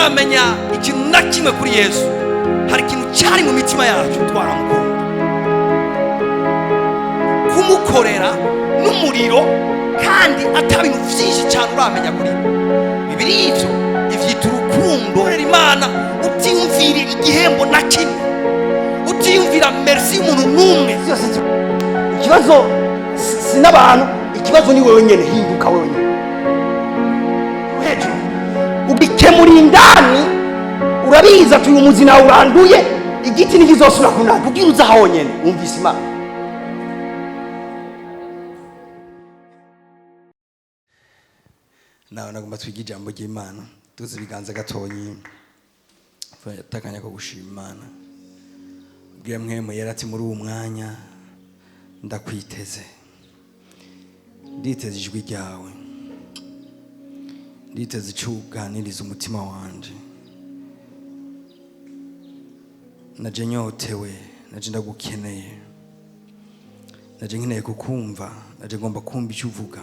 Tutaramenya ikintu na kimwe kuri Yesu, hari ikintu cyari mu mitima yacu, twaramukunda, kumukorera n'umuriro, kandi ata bintu byinshi cyane uramenya kuri we. Bibiri ivyo ivyita urukundo. Korera Imana utiyumvira igihembo na kimwe, utiyumvira merci y'umuntu n'umwe. Byose ikibazo si n'abantu, ikibazo ni wewe nyene. Hinduka wewe nyene hejuru, ugikemura indani. Urabizi ati uyu muzi nawe uranduye, igiti ntikizosubira kunanda. Ubwira uza honyene wumvise Imana. Nawe nagomba twige ijambo ry'Imana. Tuzi ibiganza gatonyi, takanya ko gushima Imana. Ubwira Mpwemu Yera ati: "Muri uwo mwanya ndakwiteze, nditeze ijwi ryawe, nditeze icyo uganiriza umutima wanje. Naje nyotewe, naje ndagukeneye, naje nkeneye kukumva, naje ngomba kumva icyo uvuga.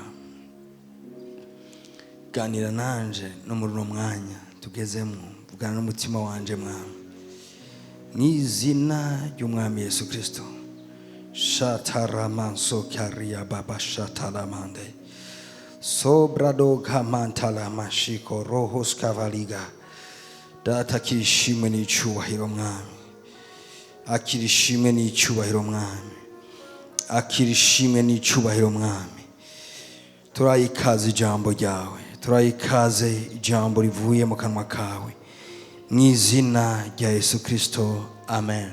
Ganira nanje no muri uno mwanya tugezemo, vugana n'umutima wanje, Mwami, mu izina ry'Umwami Yesu Kirisito." Shataramanso karia baba shataramande sobrado kamantalamashiko rohos kavaliga. Data, kishimwe n'icyubahiro, Mwami. Akira ishimwe n'icyubahiro, Mwami. Akira ishimwe n'icyubahiro, Mwami. Turayikaze ijambo ryawe, turayikaze ijambo rivuye mu kanwa kawe, mu izina rya Yesu Kirisito, amen.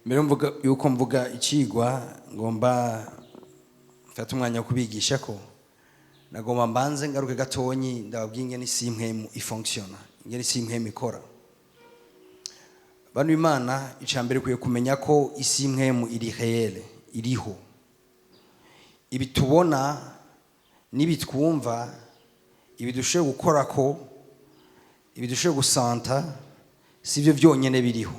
Mbere mvuga yuko mvuga ikigwa, ngomba mfate umwanya wo kubigisha ko nagomba mbanze ngaruke gatonyi ndababwiye ingene isi y'impwemu ifonctiona, ingene isi y'impwemu ikora. Bantu b'Imana, icya mbere ukwiye kumenya ko isi y'impwemu iri réelle, iriho. Ibi tubona n'ibi twumva, ibi dushoboye gukora ko, ibi dushoboye gusanta, si byo byonyine biriho.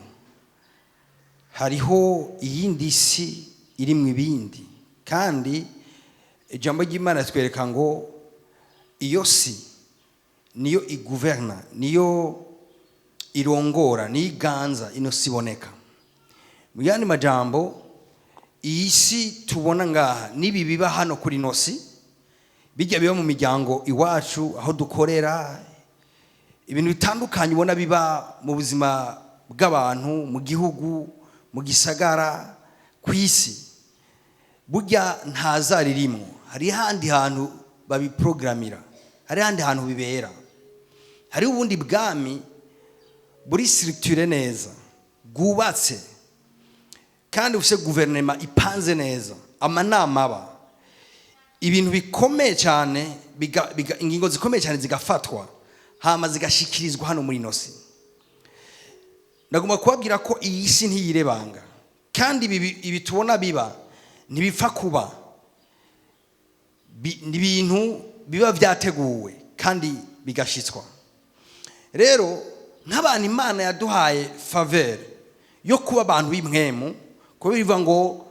Hariho iyindi si iri mu ibindi, kandi ijambo ry'Imana ritwereka ngo iyo si niyo iguverna, niyo irongora, niyo iganza ino si iboneka. Mu yandi majambo, iyi si tubona ngaha n'ibi biba hano kuri ino si, bijya biba mu miryango iwacu, aho dukorera, ibintu bitandukanye ubona biba mu buzima bw'abantu, mu gihugu, mu gisagara, ku isi, burya ntazaririmwo. Hari ahandi hantu babiprogrammira, hari ahandi hantu bibera, hari ubundi bwami buri structure neza, bwubatse kandi bufite guverinoma ipanze neza, amanama aba, ibintu bikomeye cyane, ingingo zikomeye cyane zigafatwa, hama zigashikirizwa hano muri ino si. Ndagomba kubabwira ko iyi si ntiyirebanga, kandi ibi tubona biba ntibipfa kuba. Ni ibintu biba byateguwe kandi bigashitswa. Rero nk'abantu Imana yaduhaye faveur yo kuba abantu b'impwemu, kuko bivuga ngo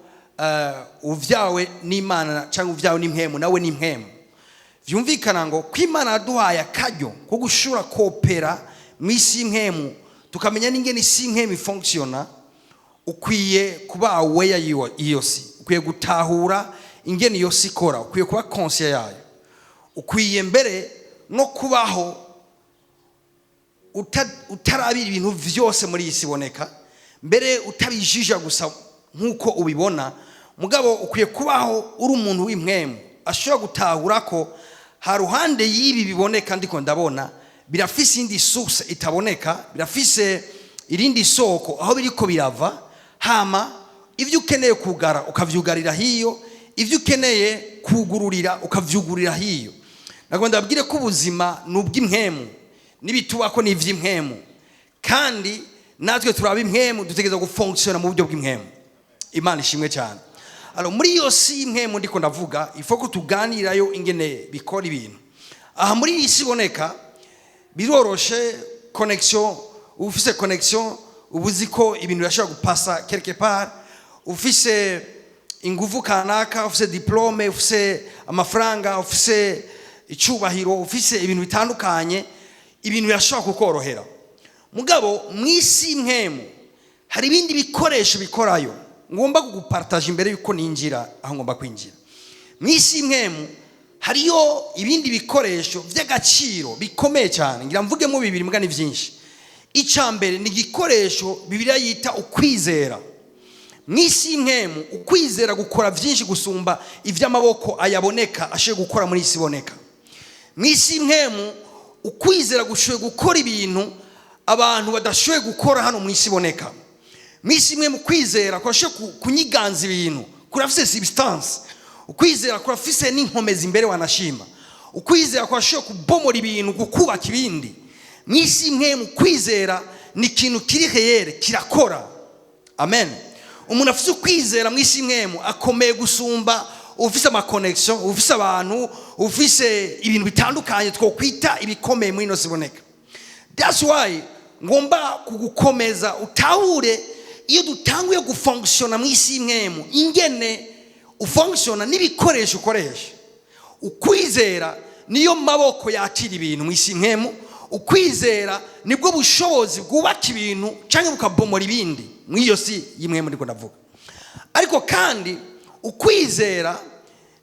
uvyawe n'Imana cyangwa uvyawe n'impwemu nawe n'impwemu, vyumvikana ngo ko Imana yaduhaye akaryo ko gushobora kopera mu isi y'impwemu, tukamenya n'ingene isi y'impwemu ifonctiona. Ukwiye kuba aware y'iyo si, ukwiye gutahura ingene iyo si ikora, ukwiye kuba conscient yayo, ukwiye mbere no kubaho utarabira ibintu vyose muri iyi si iboneka, mbere utabijija gusa nk'uko ubibona. Mugabo ukwiye kubaho uri umuntu w'impwemu ashobora gutahura ko haruhande y'ibi biboneka ndiko ndabona, birafise indi source itaboneka, birafise irindi soko aho biriko birava. Hama ibyo ukeneye kugara ukavyugarira hiyo, ibyo ukeneye kugururira ukavyugurira hiyo. Nagomba ndababwire ko ubuzima ni ubw'impwemu, n'ibitubako ni ivy'impwemu, kandi natwe turaba impwemu, dutegereza gufonctiona mu buryo bw'impwemu. Imana ishimwe cyane. Alors, muri iyo si y'impwemu ndiko ndavuga, ifo ko tuganirayo ingene bikora ibintu. Aha muri iyi si iboneka biroroshe, connexion, ufise connexion uba uzi ko ibintu birashobora gupasa quelque part. Ufise inguvu kanaka, ufise diplôme, ufise amafaranga, ufise icyubahiro, ufise ibintu bitandukanye, ibintu birashobora kukorohera. Mugabo mu isi y'impwemu hari ibindi bikoresho bikorayo ngomba kugupartager imbere yuko ninjira aho ngomba kwinjira. Mu isi y'impwemu hariyo ibindi bikoresho by'agaciro bikomeye cyane. Ngira mvugemo bibiri, mbwa ni byinshi. Icya mbere ni igikoresho Bibiliya yita ukwizera. Mu isi y'impwemu ukwizera gukora byinshi gusumba iby'amaboko ayaboneka ashoboye gukora muri isi iboneka. Mu isi y'impwemu ukwizera gushoboye gukora ibintu abantu badashoboye gukora hano mu isi iboneka. Mu isi imwe mu kwizera kurashoboye kunyiganza ibintu, kurafise substance. Ukwizera kurafise n'inkomezi imbere wanashima. Ukwizera kurashoboye kubomora ibintu, kukubaka ibindi. Mu isi imwe mu kwizera ni ikintu kiri réel, kirakora. Amen. Umuntu afise ukwizera mu isi imwe akomeye gusumba ufise ama connexions, ufise abantu, ufise ibintu bitandukanye twokwita ibikomeye muri ino si iboneka. That's why ngomba kugukomeza utahure iyo dutanguye gufonctionna mu isi y'impwemu, ingene ufonctionna n'ibikoresho ukoresha. Ukwizera niyo maboko yakira ibintu mu isi y'impwemu. Ukwizera nibwo bushobozi bwubaka ibintu cyangwa bukabomora ibindi muri iyo si y'impwemu ndiko ndavuga. Ariko kandi ukwizera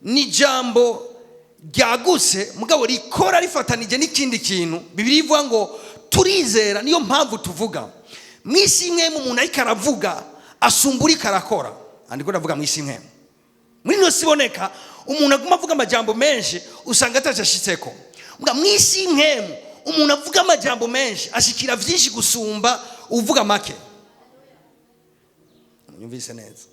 ni ijambo ryagutse, mugabo rikora rifatanije n'ikindi kintu. Bibiliya ivuga ngo turizera, niyo mpamvu tuvuga. Mu isi imwe umuntu ariko aravuga asumba uriko arakora. Andiko ndavuga mu isi imwe. Muri ino si iboneka umuntu aguma avuga amajambo menshi, usanga atacyo ashitseko. Mu isi y'impwemu umuntu avuga amajambo menshi ashikira byinshi gusumba uvuga make. Nyumvise neza,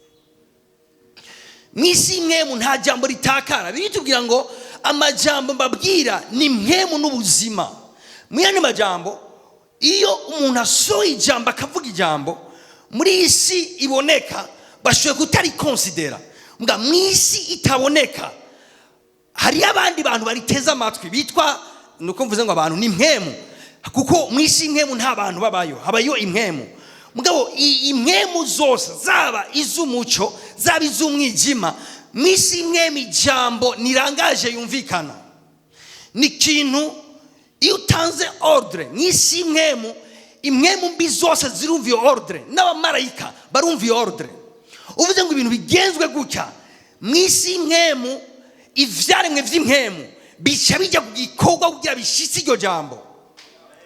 mu isi y'impwemu nta jambo ritakara. Biritubwira ngo amajambo mbabwira ni mpwemu n'ubuzima. Mu yandi majambo, iyo umuntu asohoye ijambo, akavuga ijambo, muri iyi si iboneka bashoboye kutariconsidéra. Mbwa mu isi itaboneka hariyo abandi bantu bariteze amatwi bitwa, nuko mvuze ngo abantu ni impwemu, kuko mu isi impwemu nta bantu babayo, habayo impwemu. Mugabo impwemu zose, zaba iz'umuco, zaba iz'umwijima, mu isi impwemu ijambo nirangaje yumvikana. Ni ikintu iyo utanze ordre mu isi impwemu, impwemu mbi zose zirumva iyo ordre, n'abamarayika barumva iyo ordre. Uvuze ngo ibintu bigenzwe gutya, mu isi impwemu ivyaremwe vy'impwemu bica bijya ku gikorwa kugira bishitse iryo jambo.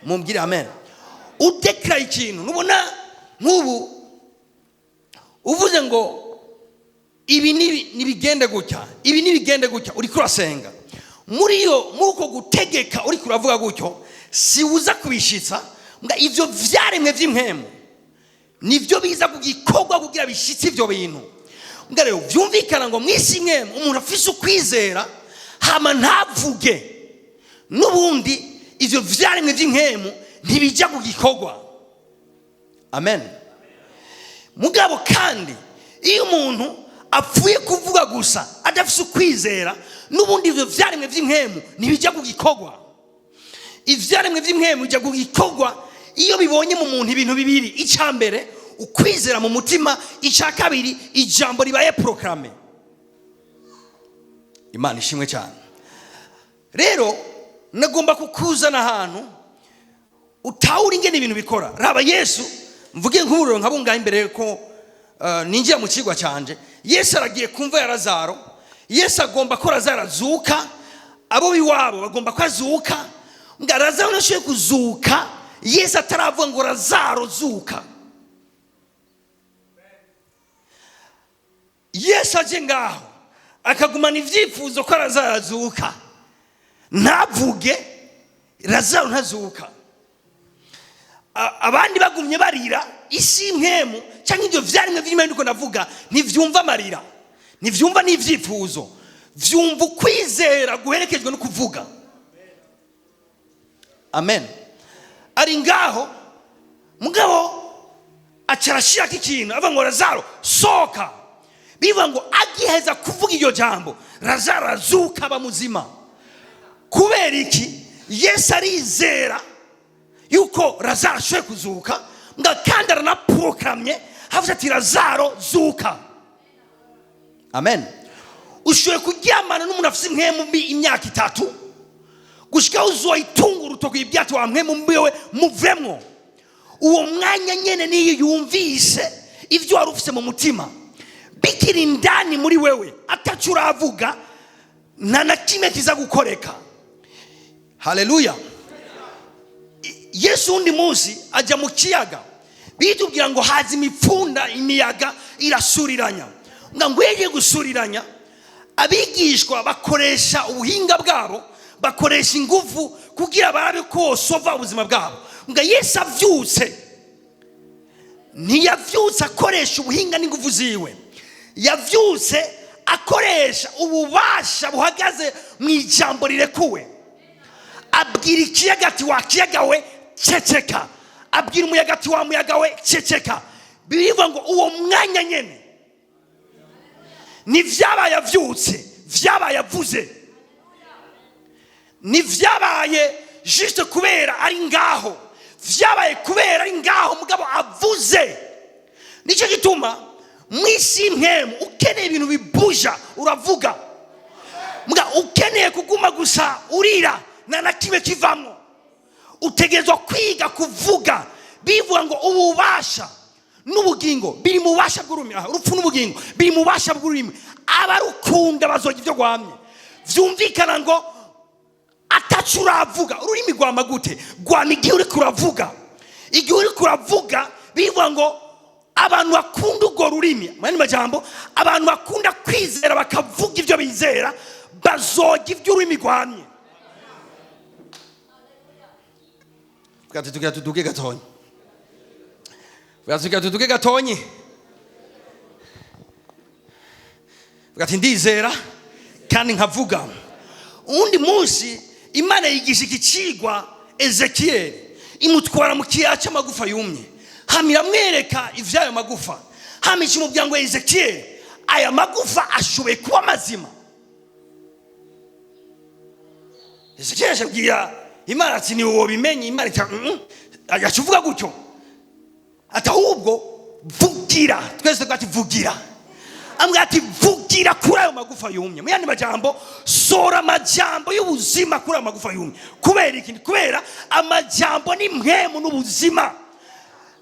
Mumbwire amen. Udéclaraye ikintu, nubona nk'ubu uvuze ngo ibi nibigende gutya, ibi nibigende gutya, uriko urasenga. Muri yo, muri uko gutegeka uriko uravuga gutyo, si uza kubishitsa, mbwa ivyo vyaremwe vy'impwemu nivyo biza ku gikorwa kugira bishitse ivyo bintu. Mbwa rero vyumvikana ngo mw'isi impwemu umuntu afise ukwizera hama ntavuge, n'ubundi ivyo vyaremwe vy'impwemu ntibijya ku gikorwa. Amen. Mugabo kandi iyo umuntu apfuye kuvuga gusa adafise ukwizera, n'ubundi ivyo vyaremwe vy'impwemu ntibijya ku gikorwa. Ivyaremwe vy'impwemu bijya ku gikorwa iyo bibonye mu muntu ibintu bibiri: icya mbere, ukwizera mu mutima; icya kabiri, ijambo ribaye proclamé. Imana ishimwe cyane. Rero nagomba kukuzana ahantu utahura ingene ibintu bikora. Raba Yesu, mvuge nk'ururo nka bungahe imbere ko ninjira mu kigwa cyanje. Yesu aragiye kumva ya Lazaro. Yesu agomba ko Lazaro azuka, abo biwabo bagomba ko azuka. Ngo Lazaro ntashoboye kuzuka Yesu ataravuga ngo "Lazaro, zuka." Yesu aje ngaho akagumana ibyifuzo ko Lazaro azuka, ntavuge, Lazaro ntazuka. Abandi bagumye barira. Isi impwemu cyangwa ibyo vyaremwe vy'Imana ndiko ndavuga ntivyumva amarira, ntivyumva n'ivyifuzo, vyumva ukwizera guherekejwe no kuvuga. Amen. Ari ngaho, mugabo aca arashirako ikintu, avuga ngo "Lazaro, sohoka." Bivuga ngo agiheza kuvuga iryo jambo, Lazaro azuka, aba muzima. Kubera iki? Yesu arizera yuko Lazaro ashoboye kuzuka, ngo kandi aranaproclamye, havuze ati "Lazaro, zuka." Amen. Ushoboye kuryamana n'umuntu afite impwemu mbi imyaka 3. Gushika uzoyitunga urutoki ibyati wa mpwemu mbiwe muvemwo. Uwo mwanya nyene niyo yumvise ivyo wari ufise mu mutima bikiri indani muri wewe, ataco uravuga, nta na kimwe kiza gukoreka. Haleluya. Yesu undi munsi ajya mu kiyaga, bitubwira ngo haza imipfunda, imiyaga irasuriranya. Ngo yagiye gusuriranya, abigishwa bakoresha ubuhinga bwabo, bakoresha ingufu kugira barabe ko bosova ubuzima bwabo. Ngo Yesu avyutse, ntiyavyutse akoresha ubuhinga n'ingufu ziwe, yavyutse akoresha ububasha buhagaze mu ijambo rirekuwe. Abwira ikiyaga ati: "Wa kiyaga we, ceceka." Abwira umuyaga ati: "Wa muyaga we, ceceka." Birivuga ngo uwo mwanya nyene ntivyabaye avyutse, vyabaye avuze. Ntivyabaye juste kubera ari ngaho, vyabaye kubera ari ngaho mugabo avuze. Nicyo gituma mu isi y'impwemu ukeneye ibintu bibuja uravuga. Muga ukeneye kuguma gusa urira, nta na kimwe kivamwo. Utegerezwa kwiga kuvuga. Bivuga ngo ububasha n'ubugingo biri mu bubasha bw'ururimi. Aha, urupfu n'ubugingo biri mu bubasha bw'ururimi, abarukunda bazojya ibyo rwamye. Vyumvikana ngo ataco uravuga, ururimi rwama gute? Rwama igihe uriko uravuga. Igihe uriko uravuga, bivuga ngo abantu bakunda urwo rurimi, mu yandi majambo, abantu bakunda kwizera bakavuga ibyo bizera, bazojya ibyo ururimi rwamye. Tugira tuduge gatonyi, tugira tuduge gatonyi. Vuga ati: "Ndizera kandi nkavuga." Uwundi munsi Imana yigisha iki cigwa Ezekiyeli, imutwara mu kiyaya cy'amagufa yumye, hama iramwereka ivy'ayo magufa, hama ikimubwira ngo: "Ezekiyeli, aya magufa ashoboye kuba mazima?" Ezekiyeli acabwira Imana ati: "Ni wowe bimenye." Imana iti: Agaca uvuga gutyo ati: "Ahubwo vugira." Twese ati: "Vugira." Ambwira ati: "Vugira kuri ayo magufa yumye." Mu yandi majambo, sora amajambo y'ubuzima kuri ayo magufa yumye. Kubera iki? Kubera amajambo ni mpwemu n'ubuzima.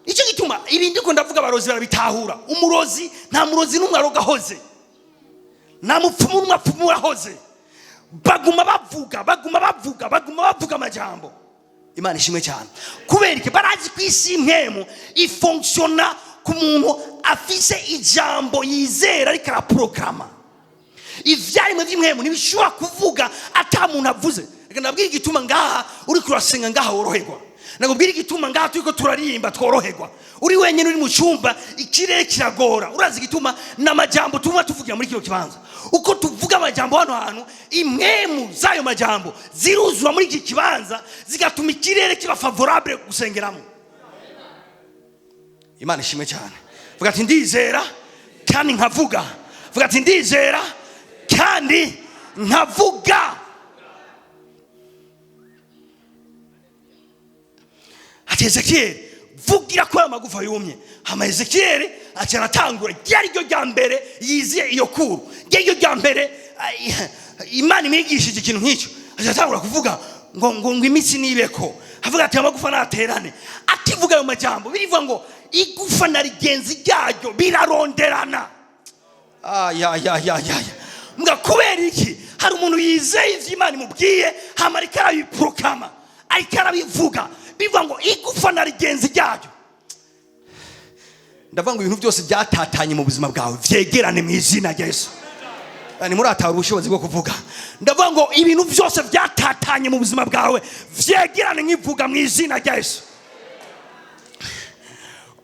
Nicyo gituma ibi ndiko ndavuga abarozi barabitahura. Umurozi, nta murozi n'umwe aroga ahoze, nta mupfumu n'umwe apfumura ahoze. Baguma bavuga, baguma bavuga, baguma bavuga amajambo. Imana ishimwe cyane. Kubera iki? Barazi ko isi impwemu ifonctiona ku muntu afise ijambo yizera, ariko araporogaramu. Ivyaremwe vy'impwemu ntibishobora kuvuga ata muntu avuze. Reka ndabwira igituma ngaha uriko urasenga ngaha woroherwa. Nakubwira igituma ngaha turiko turaririmba tworoherwa. Uri wenyine, uri mu cyumba, ikirere kiragora. Urazi igituma? Ni amajambo tuma tuvugira muri kino kibanza. Uko tuvuga amajambo hano hantu, impwemu z'ayo majambo ziruzura muri iki kibanza, zigatuma ikirere kiba favorable gusengeramo. Imana ishimwe cyane. Vuga ati: "Ndizera kandi nkavuga." Vuga ati: "Ndizera kandi nkavuga." Ati: "Ezekiyeli, vugira ko ayo magufa yumye." Hama Ezekiyeli aca aratangura. Ryari ryo rya mbere yiziye iyo kuru, ryari ryo rya mbere Imana imwigishije ikintu nk'icyo. Aca aratangura kuvuga ngo imitsi nibeko. Avuga ati: "Amagufa naterane." Akivuga ayo majambo, birivuga ngo igufa na rigenzi ryaryo biraronderana. Ayayayaya! Mbwa kubera iki? Hari umuntu yizeye ivyo Imana imubwiye, hama ariko arabiprokama, ariko arabivuga. Bivuga ngo igufa na rigenzi ryaryo. Ndavuga ngo ibintu byose byatatanye mu buzima bwawe vyegerane mu izina rya Yesu. Ntimuratahura ubushobozi bwo kuvuga. Ndavuga ngo ibintu byose byatatanye mu buzima bwawe vyegerane nk'ivuga mu izina rya Yesu.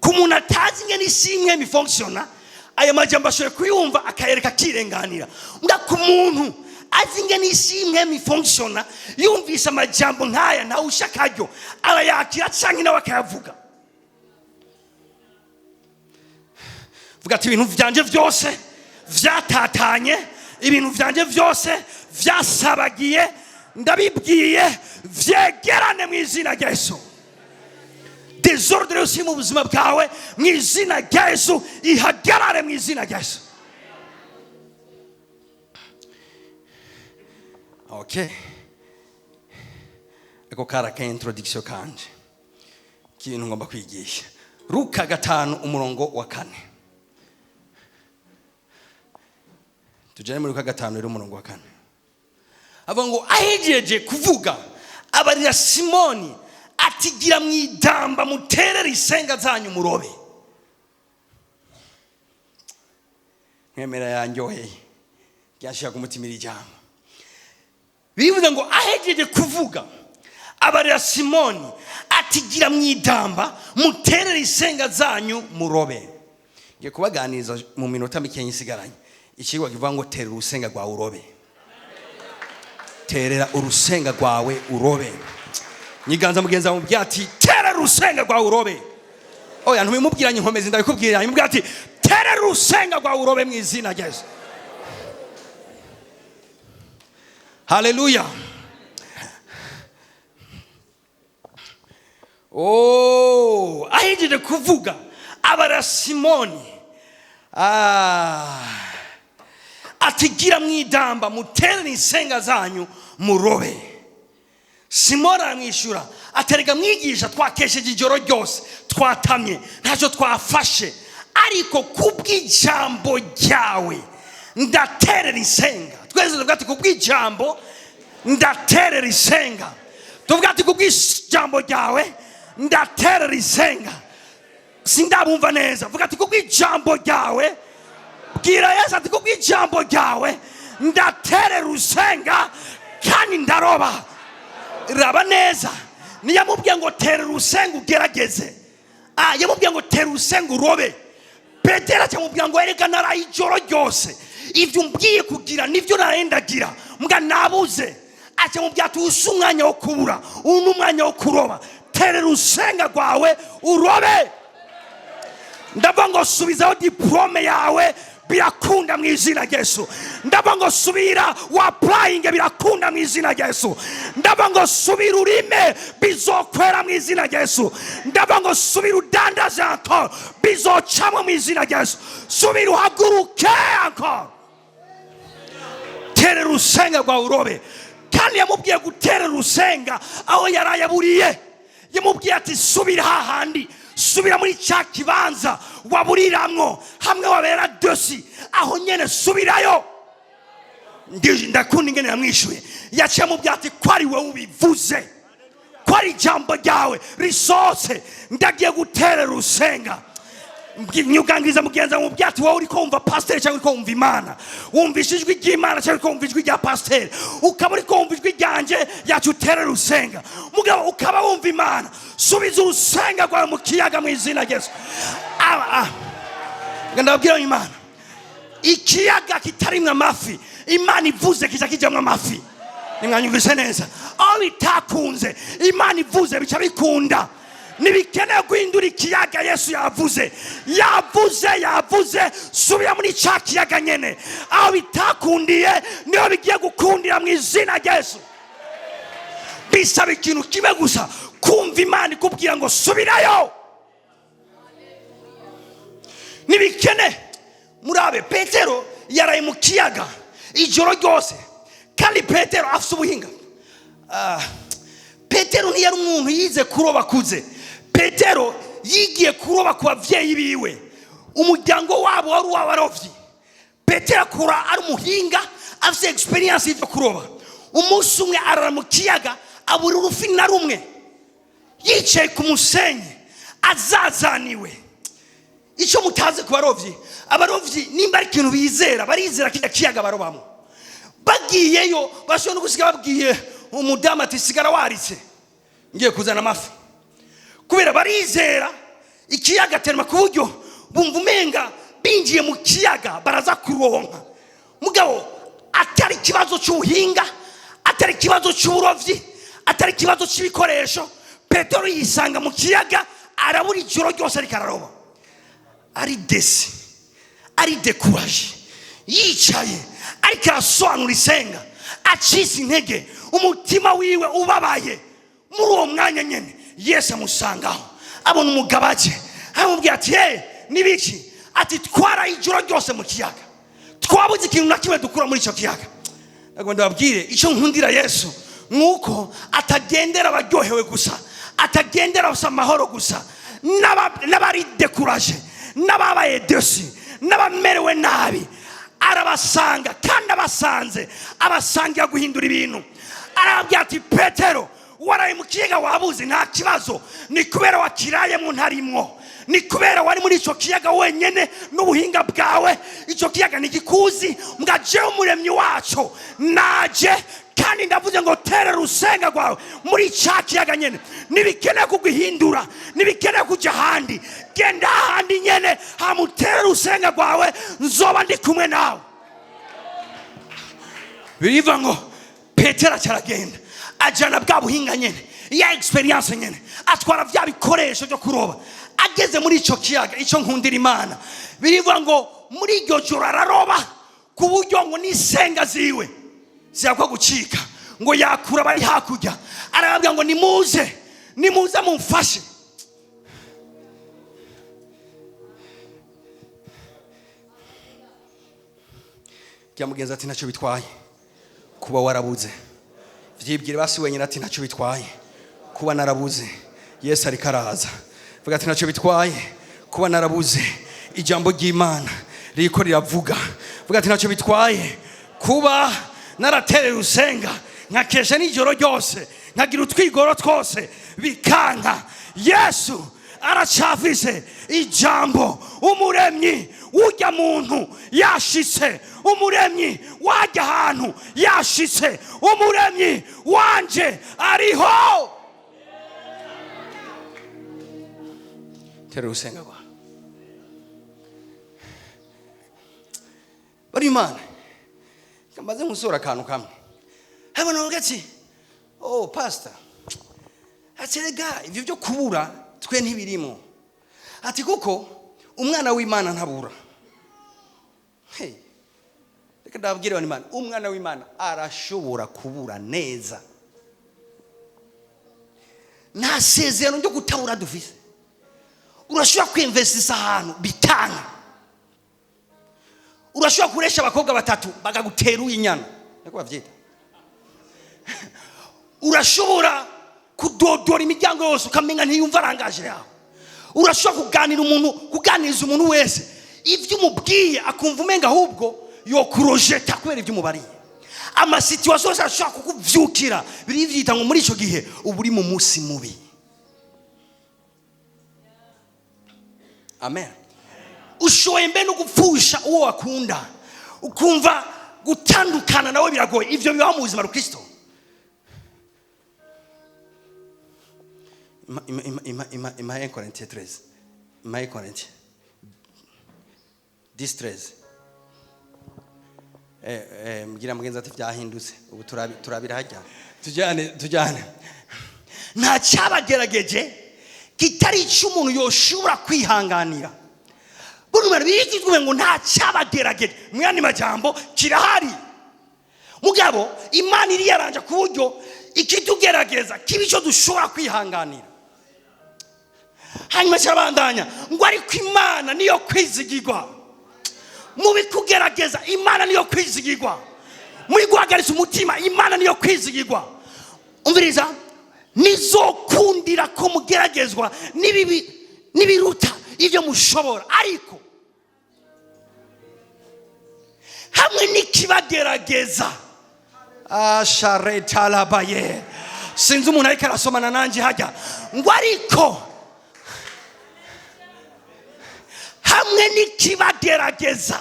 Ku muntu atazi ingene isi imwe mifonctiona, aya majambo ashoboye kuyumva akayereka akirenganira. Mbwa ku muntu azi ingene isi imwe mifonctiona, yumvise amajambo nk'aya, ntawe ushakaryo arayakira canke nawe akayavuga. Vuga ati: "Ibintu vyanje vyose vyatatanye, ibintu vyanje vyose vyasabagiye, ndabibwiye vyegerane mu izina rya Yesu." Désordre yose mu buzima bwawe, mu izina rya Yesu, ihagarare mu izina rya Yesu. Okay. Ako kari aka introduction kanje k'ibintu ngomba kwigisha. Luka 5 umurongo wa 4. Tujane muri Luka 5 rero umurongo wa 4. Avuga ngo ahejeje kuvuga abarira Simoni ati gira mwidamba muterere isenga zanyu murobe. Mwemera yanyoheye ryashaka kumutimira ijambo. Bivuze ngo ahejeje kuvuga abarira Simoni ati gira mwidamba muterere isenga zanyu murobe. Ngiye kubaganiriza mu minota mike isigaranye ikigwa kivuga ngo terera urusenga rwawe urobe. Terera urusenga rwawe urobe. Nyiganza mugenza mu byati terera urusenga rwawe urobe. Oya ntubimubwiranye inkomezi ndabikubwira. Imubwira ati terera urusenga rwawe urobe mu izina rya Yesu. Haleluya. Oh, ahejeje kuvuga abara Simoni ati gira mwidamba muterere insenga zanyu murobe. Simoni aramwishyura aterega mwigisha twakesheje ijoro ryose twatamye ntacyo twafashe, ariko kubw'ijambo ryawe ndaterera insenga. Twese tuvuga ati kubw'ijambo ndaterera insenga. Tuvuga ati kubw'ijambo ryawe ndaterera insenga. Sindabumva neza. Vuga ati kubw'ijambo ryawe. Bwira Yesu ati kubw'ijambo ryawe ndaterera urusenga kandi ndaroba. Raba neza. Niyamubwiye ngo terera urusenga ugerageze. Yamubwiye ngo terera urusenga urobe. Petero acamubwira ngo erega naraye ijoro ryose, ibyo umbwiye kugira nibyo narayendagira mbwa nabuze. Acamubwira ati usi umwanya wo kubura, uyu ni umwanya wo kuroba. Terera urusenga rwawe urobe. Ndavuga ngo subizaho diplome yawe birakunda mu izina rya Yesu. Ndavuga ngo subira wa applying birakunda mu izina rya Yesu. Ndavuga ngo subira urime bizokwera mu izina rya Yesu. Ndavuga ngo subira udandaze encore bizocamwa mu izina rya Yesu. Subira uhaguruke encore. Terera urusenga rwawe urobe. Kandi yamubwiye guterera urusenga aho yarayaburiye. Yamubwiye ati subira hahandi, subira muri cya kibanza waburiramwo hamwe wabera dosi, aho nyene subirayo. Ndakunda ingene yamwishuye. Yaciye amubwira ati ko ari wowe ubivuze, ko ari ijambo ryawe risohotse, ndagiye guterera urusenga. Nyugangiriza mugenzi wawe mubwira ati wowe uriko wumva pasiteri cyangwa uriko wumva Imana, wumvishe ijwi ry'Imana cyangwa uriko wumva ijwi rya pasiteri, ukaba uriko wumva ijwi ryanje yacu uterera urusenga. Mugabo ukaba wumva Imana, subiza urusenga rwawe mu kiyaga mu izina rya Yesu. Ndababwira Imana, ikiyaga kitarimwo amafi, Imana ivuze kica kijamwo amafi. Nimwanyumvise neza? Aho bitakunze Imana ivuze bica bikunda. Ntibikeneye guhindura ikiyaga. Yesu yavuze, yavuze, yavuze, subira muri cya kiyaga nyene. Aho bitakundiye niho bigiye gukundira mu izina rya Yesu. Bisaba ikintu kimwe gusa, kumva Imana ikubwira ngo subirayo. Ntibikene murabe. Petero yaraye mu kiyaga ijoro ryose, kandi Petero afite ubuhinga. Petero ntiyari umuntu yize kuroba akuze. Petero yigiye kuroba ku bavyeyi biwe, umuryango wabo wari uw'abarovyi. Petero akura ari umuhinga, afite experience y'ivyo kuroba. Umunsi umwe arara mu kiyaga abura urufi na rumwe, yicaye ku musenyi azazaniwe. Icyo mutazi ku barovyi, abarovyi nimba ari ikintu bizera, barizera kirya kiyaga barobamo. Bagiyeyo bashobora no gusiga babwiye umudamu ati sigara waritse ngiye kuzana amafi, kubera barizera ikiyaga terma ku buryo bumva umenga binjiye mu kiyaga baraza kuronka. Mugabo atari ikibazo cy'ubuhinga, atari ikibazo cy'uburovyi, atari ikibazo cy'ibikoresho, Petero yisanga mu kiyaga arabura ijoro ryose ariko araroba, ari desi, ari dekuraje, yicaye ariko arasobanura isenga, acitse intege, umutima wiwe ubabaye. Muri uwo mwanya nyene Yesu amusangaho, abona umugabo aje, aramubwira ati hey, nibiki? Ati twara ijoro ryose mu kiyaga, twabuze ikintu na kimwe dukura muri icyo kiyaga. Ntabwo ndababwire icyo nkundira Yesu. Nuko atagendera abaryohewe gusa, atagendera gusa amahoro gusa, n'abari découragés, n'ababaye déçus, n'abamerewe nabi arabasanga. Kandi abasanze, abasangira guhindura ibintu. Arababwira ati: "Petero, waraye mu kiyaga wabuze, nta kibazo. Ni kubera wakirayemo ntarimwo, ni kubera wari muri icyo kiyaga wenyine n'ubuhinga bwawe. Icyo kiyaga ntigikuzi. Mbwa jewe umuremyi wacu naje, kandi ndavuze ngo terera urusenga rwawe muri cya kiyaga nyene. Ntibikeneye kuguhindura, ntibikeneye kujya ahandi. Genda ahandi nyene, hamuterera urusenga rwawe, nzoba ndi kumwe nawe." Biriva ngo Petero acaragenda, ajana bwa buhinga nyene, ya expérience nyene, atwara bya bikoresho byo kuroba. Ageze muri icyo kiyaga, icyo nkundira Imana, birivuga ngo muri iryo joro araroba ku buryo ngo n'isenga ziwe ziyakwa gucika. Ngo yakura abari hakurya, arababwira ngo: "Nimuze, nimuze mumfashe." Bya mugenzi ati: "Ntacyo bitwaye kuba warabuze." Vyibwire basi wenyine ati: "Ntacyo bitwaye kuba narabuze, Yesu ariko araza." Vuga ati: "Ntacyo bitwaye kuba narabuze, ijambo ry'Imana ririko riravuga." Vuga ati: "Ntacyo bitwaye kuba naratereye urusenga, nkakesha n'ijoro ryose, nkagira utwigoro twose bikanka. Yesu aracafise ijambo. Umuremyi w'ujya muntu yashitse, umuremyi wajya ahantu yashitse, umuremyi wanje ariho." Tera urusenga rwawe. Bari Imana, maze nkusura akantu kamwe. Habona bavuga ati: "Oh pastor," ati, "rega ibyo byo kubura twe ntibirimo," ati, "kuko umwana w'Imana ntabura." Hey. Reka ndababwire abantu, Imana, umwana w'Imana arashobora kubura neza. Nta sezerano ryo kutabura dufise. Urashobora kwinvestisa ahantu bitanga, urashobora kuresha abakobwa batatu bakagutera uyinyana, niko bavyita. Urashobora kudodora imiryango yose, ukamenya ntiyumva arangaje yawe. Urashobora kuganira umuntu, kuganiriza umuntu wese, ibyo umubwiye akumva umenga ahubwo yokurojeta kubera ibyo umubariye. Ama situations yose arashobora kukuvyukira. Birivyita ngo muri icyo gihe uba uri mu munsi mubi. Amen. Ushoboye mbe no gupfusha uwo wakunda, ukumva gutandukana nawe biragoye. Ivyo bibaho mu buzima rukristo. Ima 1 Corinthiens 13, ima 1 Corinthiens 10 13. Mbwira mugenzi ati: "Byahindutse ubu, turabira hajya." Tujyane, tujyane. Nta cyabagerageje kitari icy'umuntu yoshobora kwihanganira. Buno bigizwe ngo nta cyabagerageje, mu yandi majambo kirahari. Mugabo Imana iriyaranja ku buryo ikitugerageza kiba icyo dushobora kwihanganira. Hanyuma kirabandanya ngo: "Ariko Imana niyo kwizigirwa." Mu bikugerageza, Imana niyo kwizigirwa. Muri guhagaritsa umutima, Imana niyo kwizigirwa. Umviriza, nizokundira ko mugeragezwa n'ibibi n'ibiruta ibyo mushobora, ariko hamwe n'ikibagerageza. Asharetalabaye, sinzi umuntu ariko arasomana nanjye hajya ngo: "Ariko hamwe n'ikibagerageza."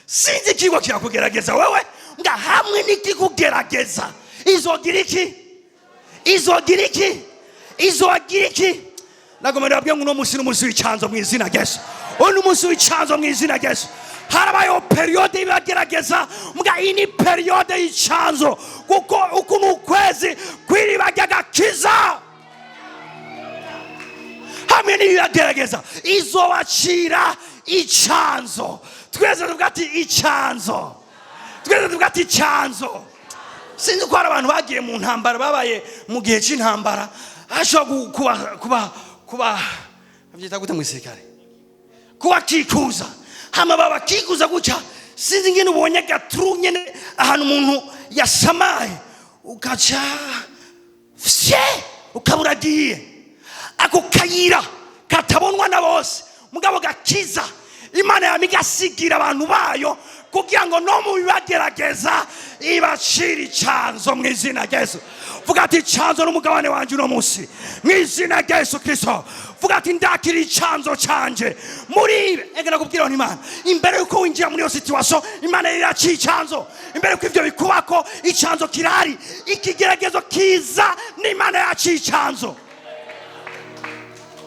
Sinzi ikigo kirakugerageza wewe, nga hamwe n'ikikugerageza izogira iki? Izogira iki? Izogira iki? Nagomba ndababwira ngo uno munsi ni umunsi w'icanzo mu izina rya Yesu. Uno ni umunsi w'icanzo mu izina rya Yesu. Harabayeho période y'ibagerageza, mbwa iyi ni période y'icanzo, kuko uku ni ukwezi kw'iriba ry'agakiza. Hamwe n'ibibagerageza izobacira icanzo. Twese tuvuga ati: "Icanzo." Twese tuvuga ati: "Icanzo." Sinzi ko hari abantu bagiye mu ntambara, babaye mu gihe cy'intambara, hashobora kuba babyita gute mu gisirikare, kubakikuza, hama babakikuza gutya. Sinzi ingene ubonye gaturu nyene ahantu umuntu yasamaye. Ugaca fye, ukaba uragiye. Ako kayira katabonwa na bose, mugabo gakiza, Imana yama igasigira abantu bayo kugira ngo no mu bibagerageza ibacire icanzo mu izina rya Yesu. Vuga ati: "Icanzo n'umugabane wanje uno munsi mu izina rya Yesu Kristo." Vuga ati: "Ndakira icanzo canje muri ibi." Ega nakubwira ngo Imana, imbere yuko winjira muri iyo situation, Imana iraciye icanzo. Imbere yuko ivyo bikubako, icanzo kirahari. Ikigeragezo kiza n'Imana yaciye icanzo.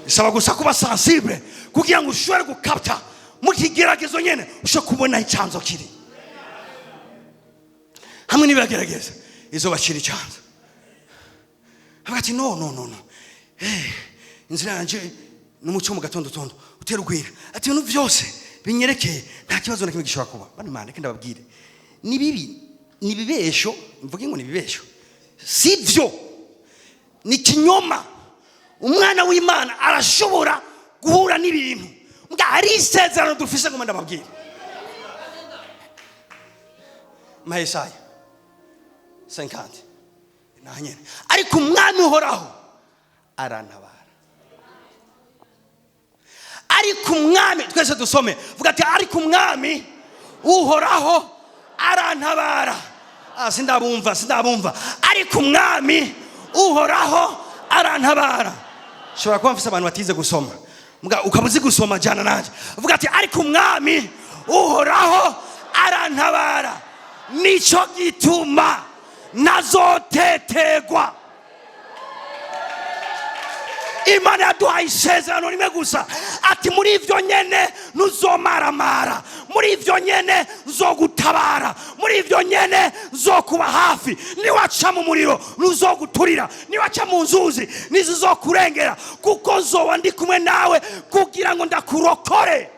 Bisaba gusa kuba sensible kugira ngo ushobore gukapta mu kigeragezo nyene, ushobore kubona icanzo kiri hamwe n'ibibagerageza. Izo bacira icanzo. Avuga ati: "No, no, no, no, inzira yanje n'umuco mu gatondo tondo utera ugwira." Ati: "Ibintu byose binyerekeye, nta kibazo na kimwe gishobora kuba." Bano Imana, reka ndababwire, ni bibi, ni ibibesho. Mvuge ngo ni ibibesho, sivyo, ni kinyoma. Umwana w'Imana arashobora guhura n'ibintu mbwa hari isezerano dufise. Ngo ndababwire Mahesaya 50 nahanyene: "Ariko Umwami Uhoraho arantabara." Ariko Umwami, twese dusome, vuga ati: "Ariko Umwami Uhoraho arantabara." Ah, sindabumva, sindabumva. Ariko Umwami Uhoraho arantabara. Shobora kuba mfise abantu batize gusoma. Mbwa ukaba uzi gusoma, jana nanjye, vuga ati: "Ariko Umwami Uhoraho arantabara, nico gituma nazotetegwa." Imana yaduhaye isezerano rimwe gusa, ati: "Muri ivyo nyene ntuzomaramara, muri ivyo nyene nzogutabara, muri ivyo nyene nzokuba hafi. Niwaca mu muriro ntuzoguturira, niwaca mu nzuzi nizizokurengera, kuko nzoba ndi kumwe nawe kugira ngo ndakurokore."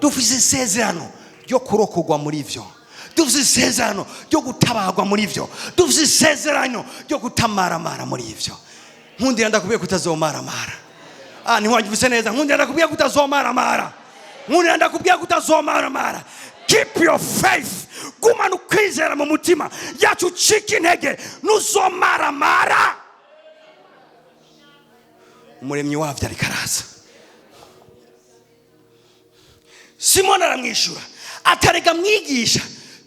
Dufise isezerano ryo kurokorwa muri ivyo, dufise isezerano ryo gutabarwa muri ivyo, dufise isezerano ryo kutamaramara muri ivyo. Nkundira ndakubwiye kutazomaramara. Ah, ntiwanyumvise neza. Nkundira ndakubwiye kutazomaramara. Nkundira ndakubwiye kutazomaramara. Keep your faith, gumana ukwizera mu mutima yacu, ucika intege, ntuzomaramara. Umuremyi wabyo ariko araza. Simoni aramwishyura atarega: "Mwigisha,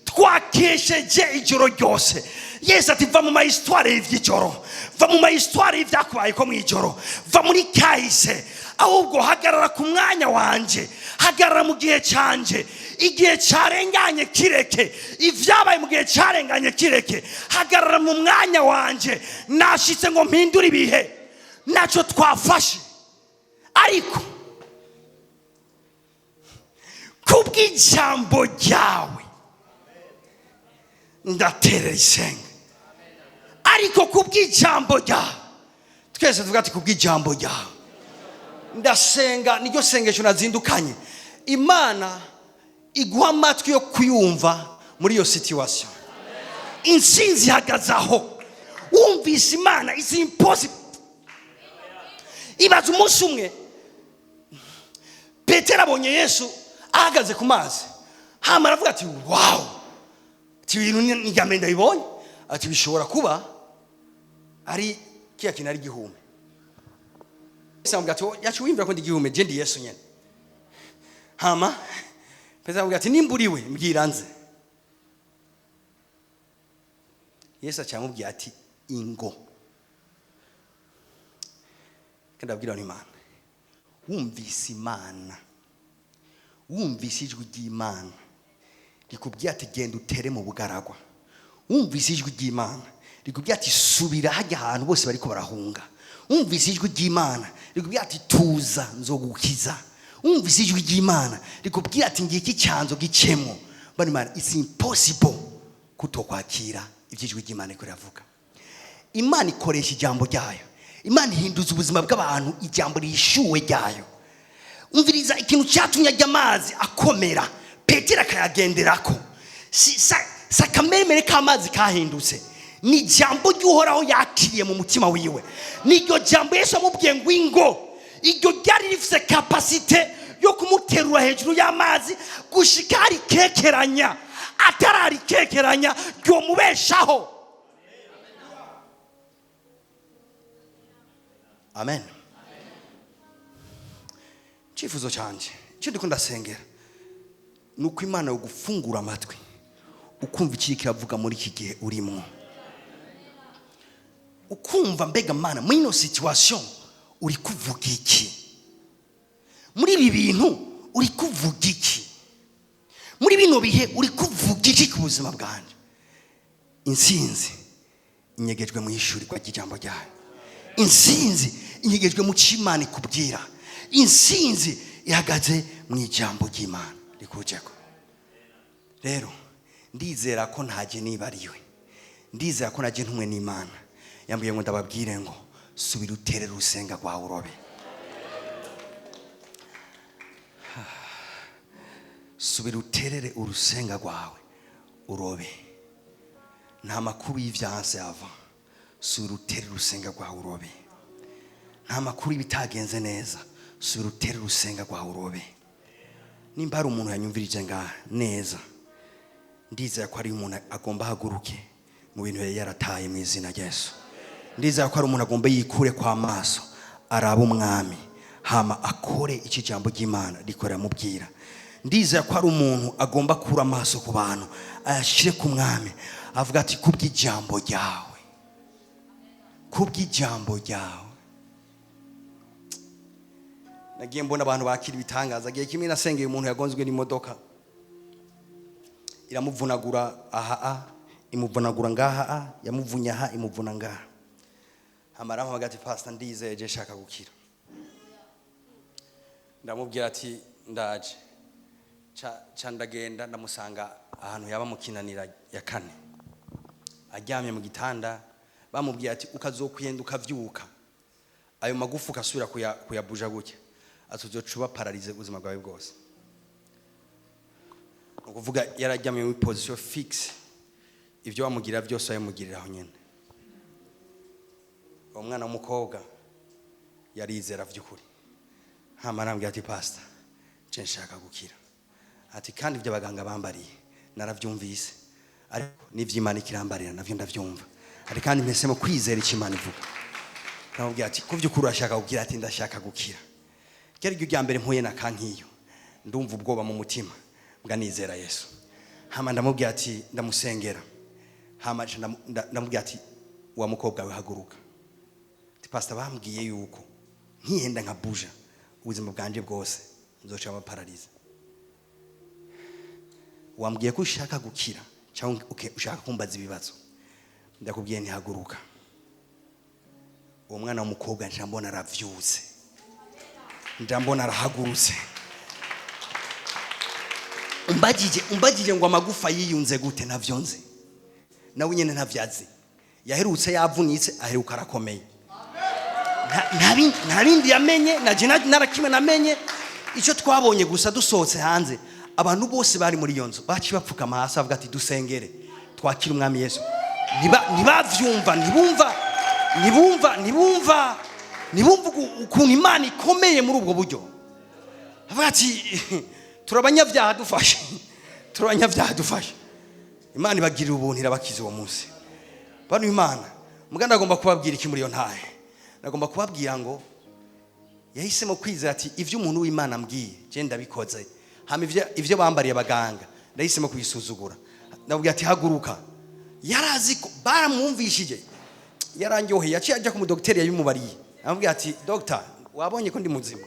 twakesheje ijoro ryose." Yesu ati: "Va mu ma histoires y'iby'ijoro, va mu ma histoires y'ibyakubaye ko mu ijoro, va muri kahise, ahubwo hagarara ku mwanya wanje, hagarara mu gihe canje. Igihe cyarenganye kireke, ibyabaye mu gihe cyarenganye kireke, hagarara mu mwanya wanje. Nashitse ngo mpindure ibihe. Nacyo twafashe, ariko kubw'ijambo ryawe ndaterera isenga." Ariko kubw'ijambo ryawe, twese tuvuga ati: "Kubw'ijambo ryawe ndasenga." Niryo sengesho nazindukanye. Imana iguha amatwi yo kuyumva muri iyo situation. Intsinzi ihagaze aho wumvise Imana. Is impossible. Ibaza umunsi umwe Petero abonye Yesu ahagaze ku mazi, hama aravuga ati: "Wow," ati: "Ibintu ni irya mbere ndabibonye." Ati: "Bishobora kuba ari kiya kintu, ari igihume." Yesu amubwira ati: "Yacu wiyumvira ko ndi igihume? Je ndi Yesu nyene." Hama Petero amubwira ati: "Nimba uriwe, mbwira nze." Yesu aca amubwira ati: "Ingo." Kandi abwira Imana, wumvise Imana, wumvise ijwi ry'Imana rikubwiye ati: "Genda utere mu bugaragwa," wumvise ijwi ry'Imana rikubwiye ati: "Subira hajya ahantu bose bariko barahunga," wumvise ijwi ry'Imana rikubwiye ati: "Tuza, nzogukiza," wumvise ijwi ry'Imana rikubwiye ati: "Ngiki cyanzo gicemo," bano Imana, it's impossible kutokwakira ibyo ijwi ry'Imana riko riravuga. Imana ikoresha ijambo ryayo. Imana ihinduza ubuzima bw'abantu ijambo rihishuwe ryayo. Umviriza, ikintu cyatumye ajya amazi akomera, Petero akayagenderako, si akameremere k'amazi kahindutse, ni ijambo ry'Uhoraho yakiriye mu mutima wiwe. Ni iryo jambo Yesu amubwiye ngo ingo. Iryo ryari rifite capacité yo kumuterura hejuru y'amazi gushika arikekeranya. Atararikekeranya ryomubeshaho. Amen. Icyifuzo cyanjye, icyo ndiko ndasengera, ni uko Imana yogufungura amatwi ukumva ikiri kiravuga muri iki gihe urimo, ukumva mbega Mana, muri ino situation uri kuvuga iki? Muri ibi bintu uri kuvuga iki? Muri bino bihe uri kuvuga iki ku buzima bwanjye? Intsinzi inyegejwe mu ishurirwa ry'ijambo ryayo. Intsinzi inyegejwe mu cy'Imana ikubwira. Intsinzi ihagaze mu ijambo ry'Imana rikujeko. Rero ndizera ko ntajye nibariwe, ndizera ko najye ntumwe n'Imana yambwiye ngo ndababwire ngo subira uterere urusenga rwawe urobe. Subira uterere urusenga rwawe urobe. Nta makuru y'ivyanse ava. Subira uterere urusenga rwawe urobe. Nta makuru y'ibitagenze neza. Subira uterere urusenga rwawe urobe. Nimba hari umuntu yanyumvirije ngaha neza, ndizera ko ari umuntu agomba ahaguruke mu bintu yari yarataye mu izina rya Yesu. Ndizera ko ari umuntu agomba yikure kwa maso arabe umwami, hama akore iki jambo ry'Imana rikorera mubwira. Ndizera ko ari umuntu agomba kura amaso ku bantu ayashire ku mwami, avuga ati kubw'ijambo ryawe, kubw'ijambo ryawe. Nagiye mbona abantu bakira ibitangaza. Gihe kimwe nasengeye umuntu yagonzwe n'imodoka, iramuvunagura aha a, imuvunagura ngaha a, yamuvunya aha, imuvuna ngaha. Amara ampamagara ati pastor, ndizeye je nshaka gukira. Ndamubwira ati ndaje. Ca ndagenda ndamusanga ahantu yaba mu Kinanira ya kane, aryamye mu gitanda. Bamubwiye ati ukazokwiyenda ukavyuka ayo magufa ukasubira kuyabuja gutya, ati uzoca pararize ubuzima bwawe bwose. Ni ukuvuga yararyamye muri position fixe, ibyo bamugira byose babimugirira aho nyene. Uwo mwana w'umukobwa yarizera vy'ukuri. Hama arambwira ati pastor, je nshaka gukira. Ati kandi ibyo abaganga bambariye naravyumvise, ariko n'ivy'Imana ikirambarira navyo ndavyumva. Ati kandi mpisemo kwizera icyo Imana ivuga. Ndamubwira ati ku vy'ukuri urashaka gukira? Ati ndashaka gukira. Ryari ryo rya mbere mpuye na kankiyo, ndumva ubwoba mu mutima, mbwa nizera Yesu. Hama ndamubwira ati ndamusengera. Hama ndamubwira ati wa mukobwa we haguruka. Ati pastor, bambwiye yuko nkihenda nka buja ubuzima bwanje bwose nzoca pararize. Wambwiye ko ushaka gukira cyangwa ushaka kumbaza ibibazo, ndakubwiye ntihaguruka. Uwo mwana w'umukobwa nca mbona aravyutse, nca mbona arahagurutse. Umbagije ngo amagufa yiyunze gute, ntavyo nzi, nawe nyene ntavyazi. Yaherutse yavunitse, aheruka arakomeye. Nta bindi yamenye, naje narakimwe namenye. Icyo twabonye gusa dusohotse hanze, abantu bose bari muri iyo nzu baciye bapfukama hasi bavuga ati dusengere twakire umwami Yesu. Ntibavyumva, ntibumva, ntibumva, ntibumva, ntibumva ukuntu Imana ikomeye muri ubwo buryo. Bavuga ati turabanyabyaha dufashe, turabanyabyaha dufashe. Imana ibagirira ubuntu irabakiza uwo munsi. Bano Imana, muganda agomba kubabwira iki muri iyo ntahe? Nagomba kubabwira ngo yahisemo kwizera ati ivyo umuntu w'Imana ambwiye je ndabikoze. Hama ivyo bambariye abaganga ndahisemo kubisuzugura. Ndababwira ati haguruka. Yarazi ko baramwumvishije, yarandyoheye, yaciye ajya ku mudokiteri yabimubariye, amubwira ati doctor, wabonye ko ndi muzima?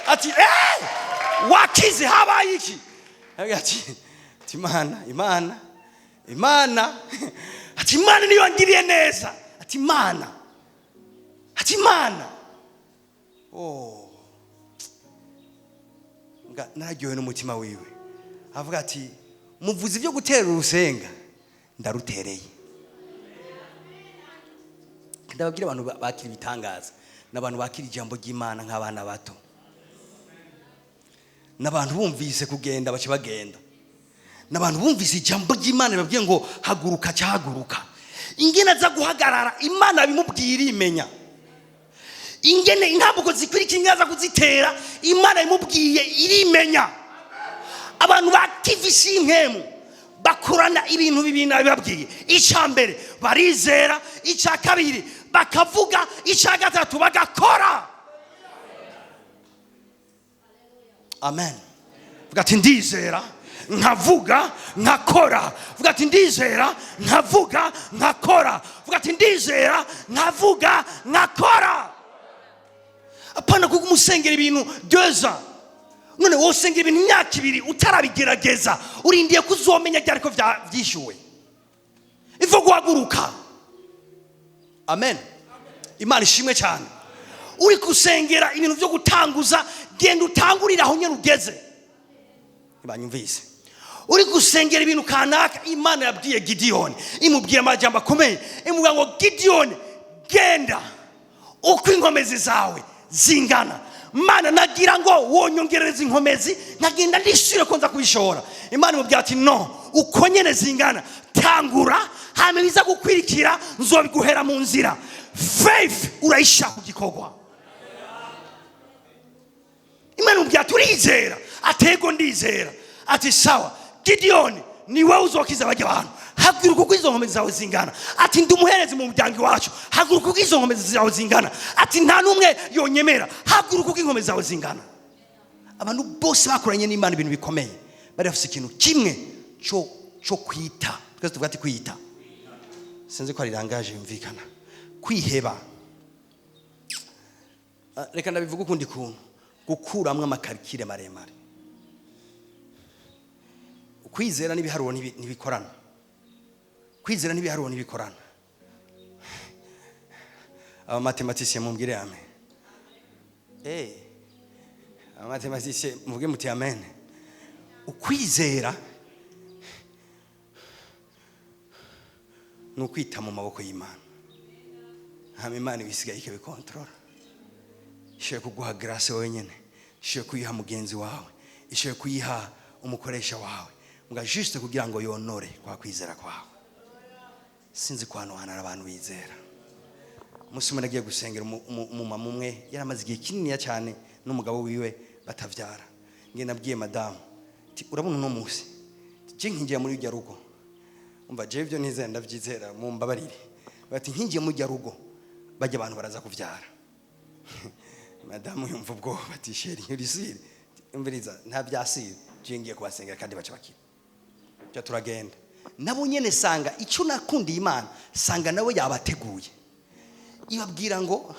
Ati wakize, habaye iki? Amubwira ati Imana, Imana, Imana. Ati Imana niyo yangiriye neza. Ati Imana, ati Imana. Oh, nararyohewe n'umutima wiwe. Avuga ati muvuze ibyo gutera urusenga, ndarutereye. Ndababwira abantu bakira ibitangaza, n'abantu bakira ijambo ry'Imana nk'abana bato, n'abantu bumvise kugenda baca bagenda, n'abantu bumvise ijambo ry'Imana babwiye ngo haguruka cyahaguruka. Ingene aza guhagarara Imana bimubwira imenya. Ingene intambuko zikwirikira ingene aza kuzitera Imana imubwiye irimenya. Abantu bativisi impemu bakorana ibintu bibiri nabibabwiye. Icya mbere barizera, icya kabiri bakavuga, icya gatatu bagakora. Amen. Vuga ati ndizera nkavuga nkakora. Vuga ati ndizera nkavuga nkakora. Vuga ati ndizera nkavuga nkakora. Apana kuko umusengera ibintu 2 ans, none wowe usengera ibintu imyaka 2 utarabigerageza, urindiye ko uzomenya ryari ko vyishyuwe. Ivo guhaguruka. Amen. Imana ishimwe cyane. Uri gusengera ibintu byo gutanguza, genda utangurire aho nyine ugeze. Ntibanyumvise. Uri gusengera ibintu kanaka, Imana yabwiye Gidiyoni, imubwira amajambo akomeye, imubwira ngo: "Gidiyoni, genda uko inkomezi zawe zingana." Mana, nagira ngo wonyongerereza inkomezi nkagenda ndishyure ko nza kubishobora. Imana imubwira ati: "No, uko nyene zingana, tangura, hanyuma biza gukwirikira nzobiguhera mu nzira." Faith urayishaka ku gikorwa. Imana imubwira ati: "Urizera?" Atego ndizera. Ati: "Sawa Gidiyoni, ni wowe uzokiza bajya abantu. Haguruka uko izo nkomezi zawe zingana." Ati: "Ndi umuherezi mu muryango iwacu." "Haguruka uko izo nkomezi zawe zingana." Ati: "Nta n'umwe yonyemera." "Haguruka uko inkomezi zawe zingana." Abantu bose bakoranye n'Imana ibintu bikomeye bari bafite ikintu kimwe cyo kwita. Twese tuvuga ati kwita. Sinzi ko ari langage yumvikana. Kwiheba. Ah, reka ndabivuga ukundi kuntu: gukuramwo ama calculs maremare. Kwizera n'ibiharuro ntibikorana. Kwizera n'ibiharuro ntibikorana. Aba mathématiciens mumbwire amen. Aba mathématiciens muvuge muti amen. Ukwizera ni ukwita mu maboko y'Imana, hama Imana ibisigaye ikabikontorora. Ishoboye kuguha grâce wenyine, ishoboye kuyiha mugenzi wawe, ishoboye kuyiha umukoresha wawe, mbwa juste kugira ngo yonore kwa kwizera kwawe. Sinzi ko hano hantu hari abantu bizera. Umunsi umwe nagiye gusengera umumama umwe yari amaze igihe kininiya cyane n'umugabo wiwe batavyara. Nge nabwiye madamu ati: "Urabona uno munsi je nkinjiye muri urya rugo, umva, jewe ibyo nizera ndavyizera, mumbabarire." Bati: "Nkinjiye muri urya rugo, bajya abantu baraza kuvyara." Madamu yumva ubwoba, ati: "Chéri, uri sûr?" "Umviriza, nta bya sûr, je ngiye kubasengera kandi baca bakira." Ja turagenda nabo nyene, sanga icyo nakundiye Imana, sanga nawe yabateguye, ibabwira ngo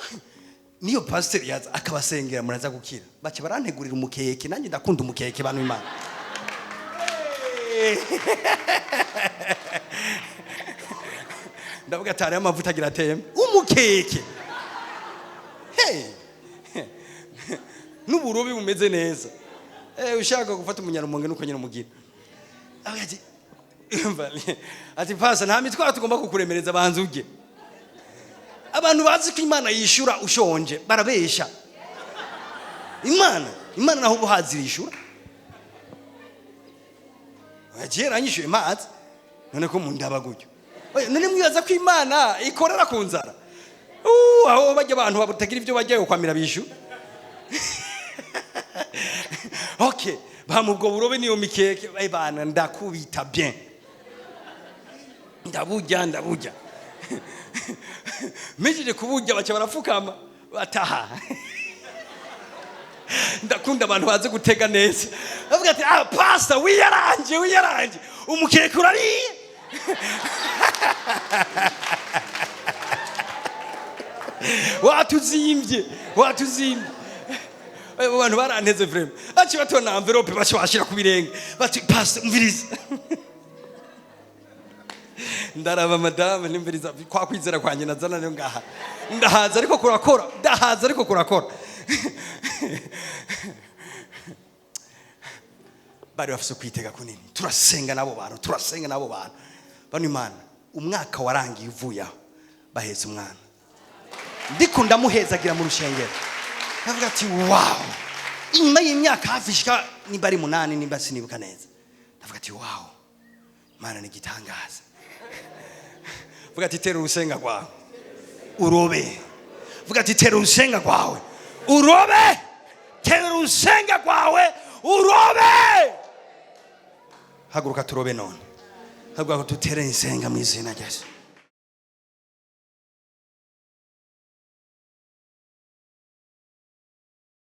niyo pasiteri yaza akabasengera muraza gukira. Baca barantegurira umukeke. Nanjye ndakunda umukeke, bantu Imana. Ndavuga ati hariho amavuta agira atembe umukeke. Hey! N'uburobi bumeze neza. Ushaka gufata umunyarumonge nuko nyine umugira. Avuga ati, umva, ati: "Pasa, nta mitwaro tugomba kukuremereza, banza urye." Abantu bazi ko Imana yishura ushonje barabesha Imana. Imana naho ubu hazirishura yagiye yaranyishyuye mazi. None ko mundaba gutyo? Oya, none mwibaza ko Imana ikorera ku nzara? Aho bajya abantu batagira ibyo bajyayo kwamira bishyura. Okay, bampa ubwo burobe niyo mikeke. Ay bana, ndakubita bien, ndaburya, ndaburya. Mpejeje kuburya baca barapfukama bataha. Ndakunda abantu bazi gutega neza. Bavuga ati: "Ah, pastor, wiyaranje, wiyaranje, umukeke urariye." Watuzimbye, watuzimbye. Abo bantu baranteze vraiment. Baci batona enveloppe, baci bashira ku birenge, bati: "Pastor, umviriza." Ndaraba madame, nimviriza, kwa kwizera kwanjye nazana nayo ngaha, ndahaza ariko kurakora, ndahaza ariko kurakora. Bari bafise kwitega kunini. Turasenga n'abo bantu, turasenga n'abo bantu bano. Imana, umwaka warangiye uvuye aho bahetse umwana. Ndiko ndamuhezagira mu rushengero, ndavuga ati: "Wow." Inyuma y'imyaka hafi ishika nimba ari 8, nimba sinibuka neza, ndavuga ati: "Wow, Imana ni igitangaza." Vuga ati: "Tera urusenga rwawe urobe." Vuga ati: "Tera urusenga rwawe urobe." Tera urusenga rwawe urobe. Haguruka turobe none, haguruka dutere insenga mu izina rya Yesu.